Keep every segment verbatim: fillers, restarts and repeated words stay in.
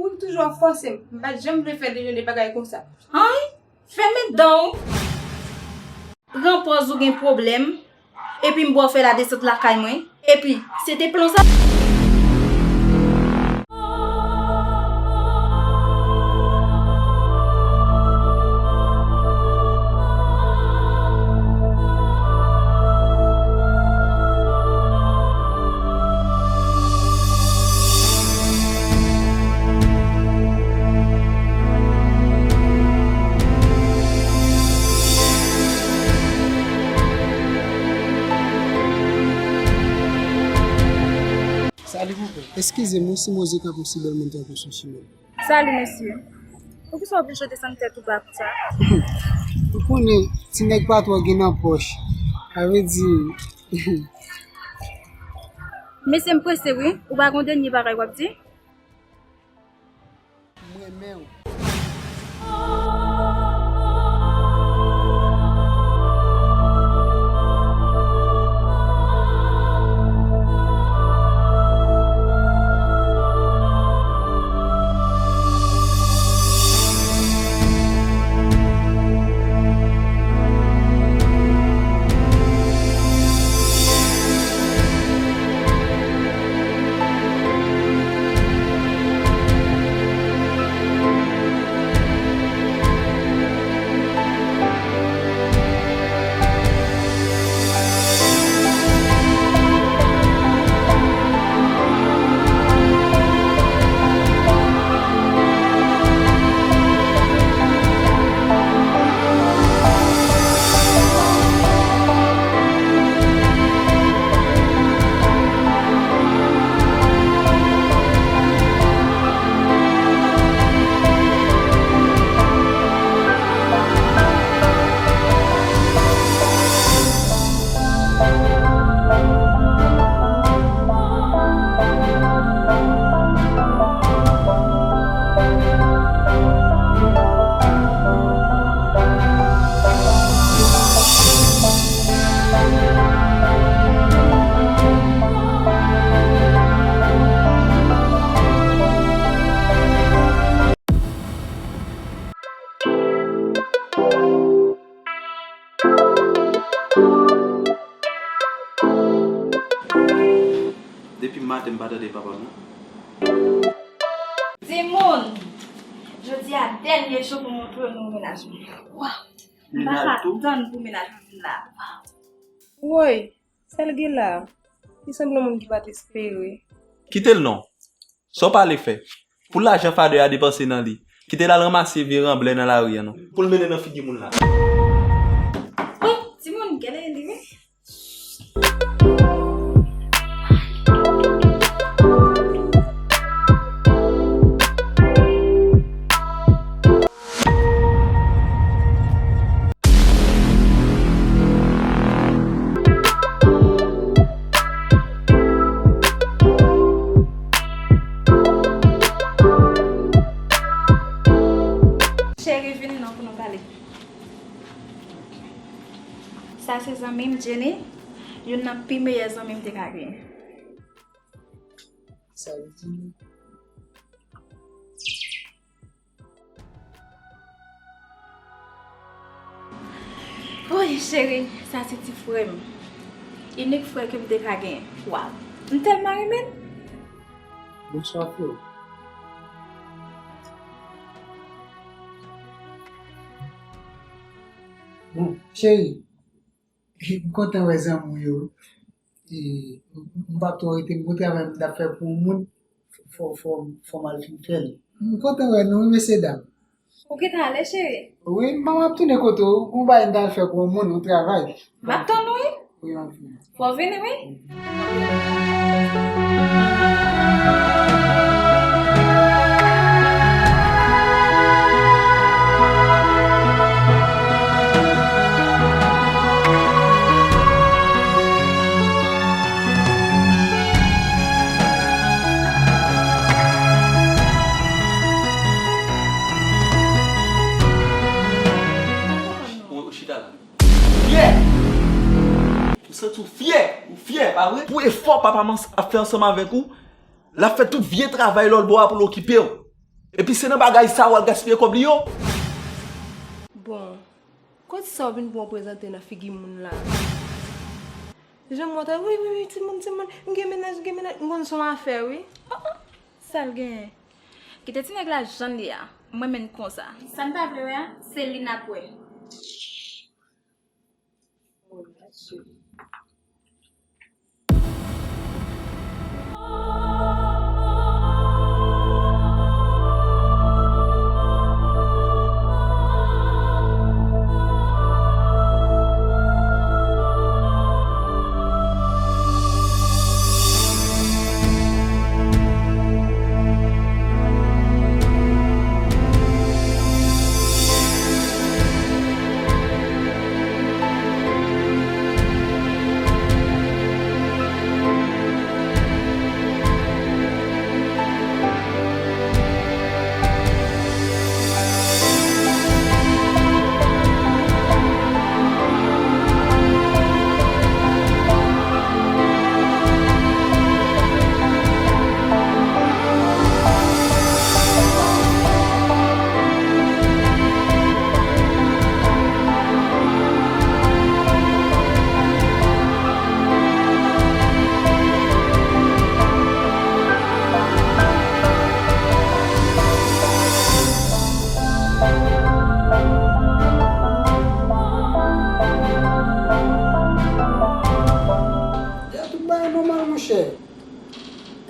Wi, m toujou ap fòse m. M pa t janm vle fè de, de bagay konsa. Anyen? Fèmen dan w. Pran pòz ou gen pwoblèm, epi m ba w fè ladesant lakay mwen. Epi, se te plan sa. Sali, bebe. Eskize m wi si mouzik ap yon si bèl moun tankou sou chimè. Sali, mesye. Poukisa w oblije desann tèt ou ba konsa? Ou konnen, ti nèg pa twò gen nan pòch. Sa vle di, mesye, m prese wi. Ou pa gon dènye bagay w ap di? M renmen w. Depi maten m pa tande papa m non. Timoun, jodi a dènye jou pou montre nou mennaj mwen. Waw, m pa ka tann pou mennaj mwen vin la. Woy, sa l gen la? Li sanble yon moun ki pa t espere. Kite l non. Sa w pale fè? Pou lajan fadè a depanse nan li. Kite l al ranmase vye ranblè nan lari a non. Pou l mennen nan figi moun la. Wi, timoun, gade li wi. Cheri, vini non pou nou pale. Sa se zanmi m, Jenny, youn nan pi meyè zanmi m te ka genyen. Sa vle di, woy, cheri, sa se ti frè m. Inik frè ke m te ka genyen. Waw, m tèlman renmen l. Bonswa, frè. Bon, cheri, m kontan wè zanmi w yo. E, m p ap twò rete, m gon travay m t ap fè pou yon moun, fò, fò, fò m al fin fè l. M kontan wè nou, wi, mesye dam. Ou gentan ale, cheri? Wi, m ap tounen kote w, gon bagay m t al fè pou yon moun, yon travay. M ap tann ou, wi. Wi, m ap vini. Fò w vini, wi. Ou, ou chita la. Fyè! Ou santi w fyè? Ou fyè, pa vre? Pou efò papa m ap fè ansanm avèk ou, l ap fè tout vye travay lòtbò a pou l okipe w. Epi se nan bagay sa w al gaspiye kòb li yo? Bon, kot sa w vin pou w prezante nan figi moun la? Jan m wè w ta, wi, wi, wi, timoun, timoun, m gen mennaj, m gen mennaj, m konn se yon afè, wi. Oh, oh, sa l genyen? Kite ti nèg la jan l ye a, m renmen l konsa. Sa n pa vle wè a, se li n ap wè. Tout bagay nòmal, monchè.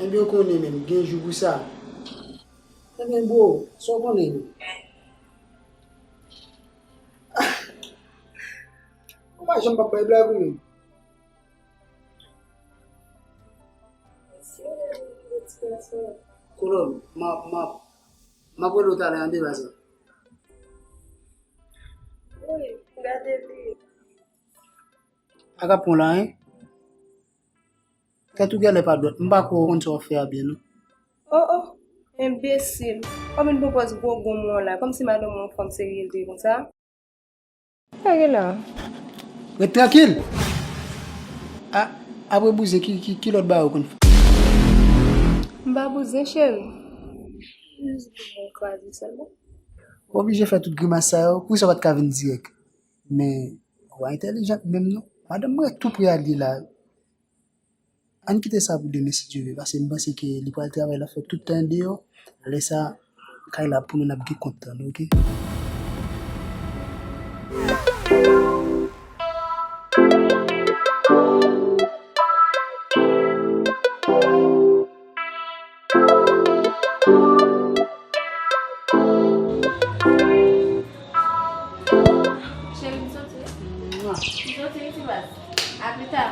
Ebyen, w konnen, menm, gen jou pou sa. Ebyen, bro, sa w konnen? Ou pa janm p ap bay blag ou menm. Kolòn, m ap, m ap, m ap rele w talè, an, de baz la. Wi, gade li. Pa ka pran la, en. Tèt ou genlè pa dwat. M pa kwè w konn sa w ap fè a byen, non. Oh, oh, enbesil. Kòm yon pwopòz gwo gonm ou an la, kòmsi madanm ou yon fanm serye l te ye konsa. Sa gen la? Ret trankil! A, apre bouzen, ki, ki, ki lòt bagay ou konn fè? M pa bouzen, cheri. Jis gonm mwen kraze sèlman. Ou oblije fè tout grimas sa yo, poukisa w pa t ka vin dirèk? Men, ou pa entèlijan menm non. Madanm mwen tou pre al li la. Ann kite sa pou demen si Dye vle, paske m panse ke li pral travay, l ap fè tout tan deyò. Lè sa, kay la pou nou, n ap gen kont lan, oke? Cheri, m soti. M soti wi, ti baz. A pli ta.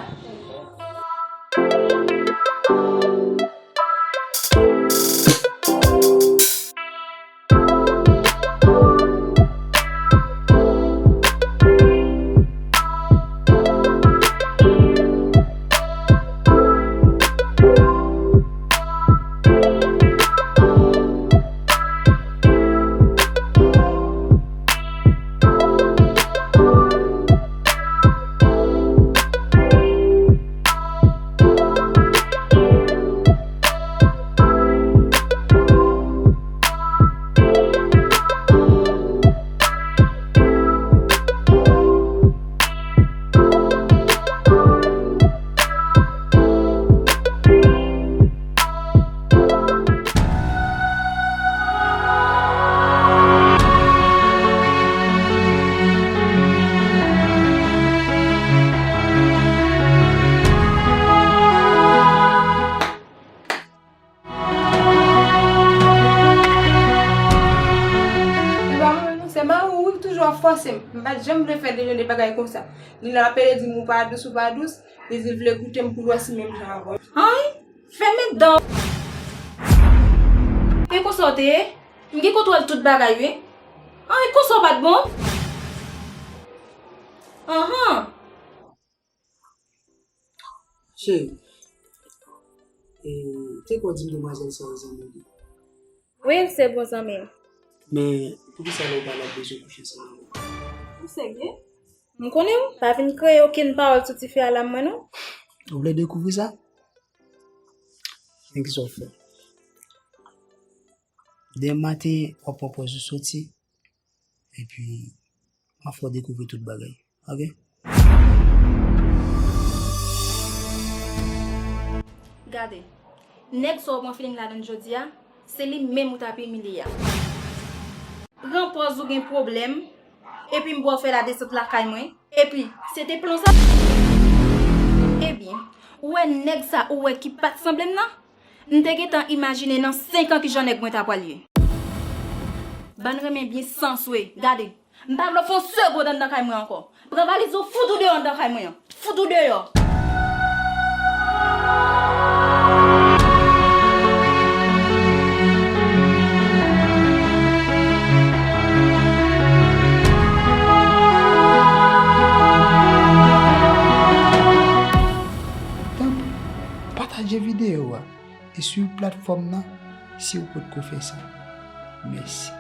E pa mwen menm non, se mari w wi ki toujou ap fòse m. M pa t janm vle fè de jan de bagay konsa. Li la ap pede di m ou pa dous, ou pa dous. Li di l vle goute m pou l wè si menm jan avè w. Ann, fèmen dan w. E konsa w te ye? M gen kontwòl tout bagay wi. Ann, e konsa w pa t bon? Anhan. Cheri, e, te kwè w di m demwazèl sa se zanmi w li? Wi, se bon zanmi m. Men, poukisa lè w pale ap bezwen kouche ansanm avè m? Ou serye? M konnen w pa vin kreye okenn pawòl sou tifi a la mwen non. Ou vle dekouvri sa? Men kisa w fè? Demen maten, w ap pran pòz ou soti. Epi, m ap fè w dekouvri tout bagay. Oke? Gade, nèg sa w pran feeling ladan l jodi a, se li menm ou t ap imilye a. Pran pòz ou gen pwoblèm, epi m ba w fè ladesant lakay mwen, epi se te plan sa. Ebyen, ou wè nèg sa ou wè ki pa t sanble m nan? M te gentan imajine nan senk an kijan nèg mwen ta pral ye. Bann renmen byen san swe, gade. M pa vle w fè yon segonn anndan kay mwen ankò. Pran valiz ou, fout ou deyò anndan kay mwen an. Fout ou deyò. Tanpri, pataje videyo a e swiv platfòm nan si w potko fè sa. Mèsi.